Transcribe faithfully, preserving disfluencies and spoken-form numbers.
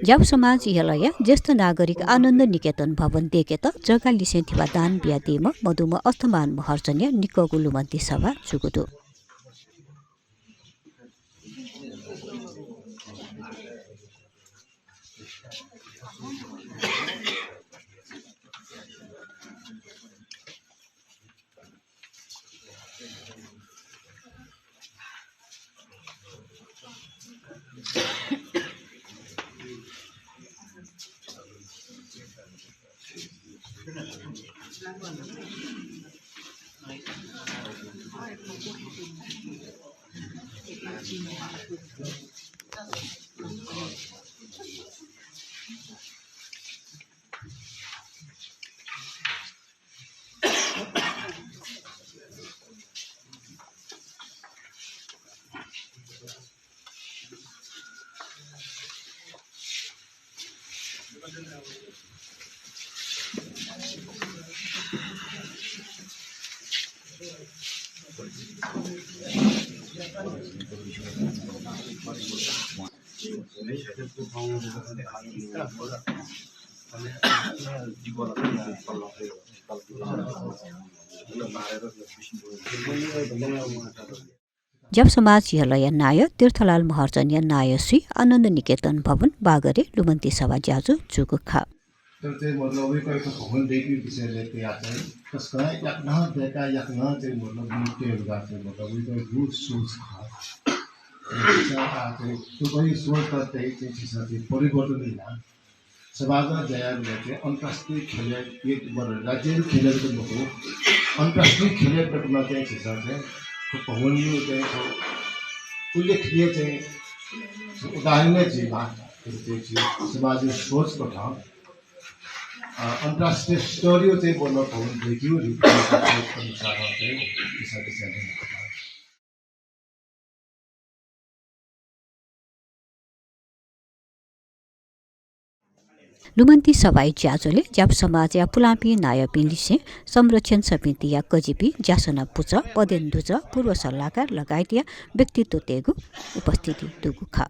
ज्यापु समाज यलया ज्येष्ठ नागरिक आनन्द निकेतन भवन दय्केत जग्गा लिसें धिबा दान बियादीम्ह मदुम्ह अष्टमान महर्जनया निक्वःगु लुमन्ति सभा जूगु दु। ज्यापु समाज यलया नायः तीर्थलाल महर्जनया नायःसुइ आनन्द निकेतन भवन बागरे लुमन्ति सभा ज्याझ्वः जूगु खः। तर चाहिँ मतलब वय्कःयात भवन दय्केगु विषयलय् तयाः चाहिँ तसकं याकनं दय्काः याकनं चाहिँ मतलब नियुक्त यानाः चाहिँ मतलब वय्कःया गुगु सोच खः। झीसं आः चाहिँ थ्व वय्कःया सोचतय् चाहिँ झीसं चाहिँ परिवर्तन यानाः समाजं ज्या यायेबलय् चाहिँ अन्तर्राष्ट्रिय ख्यलय् एक मतलब राज्यया ख्यलय् जक मखु, अन्तर्राष्ट्रिय ख्यलय् तकं चाहिँ झीसं चाहिँ थ्व भवनया चाहिँ थ्व उल्लेखनीय चाहिँ उदाहरण हे जुइमाः। चाहिँ झी समाजया सोच कथं, अ, अन्तर्राष्ट्रिय स्तरीय चाहिँ मतलब भवन दय्केगु रीति अनुसार चाहिँ दिशा दिशा न्यने। लुमन्ति सभाया ज्याझ्वलय् ज्यापु समाजया पुलांपिं नायःपिं लिसें संरक्षण समितिया कजिपिं, ज्यासना पुचः, पदेन दुजः, पूर्व सल्लाहकार लगायतया व्यक्तित्वतय्गु उपस्थिति दुगु खः।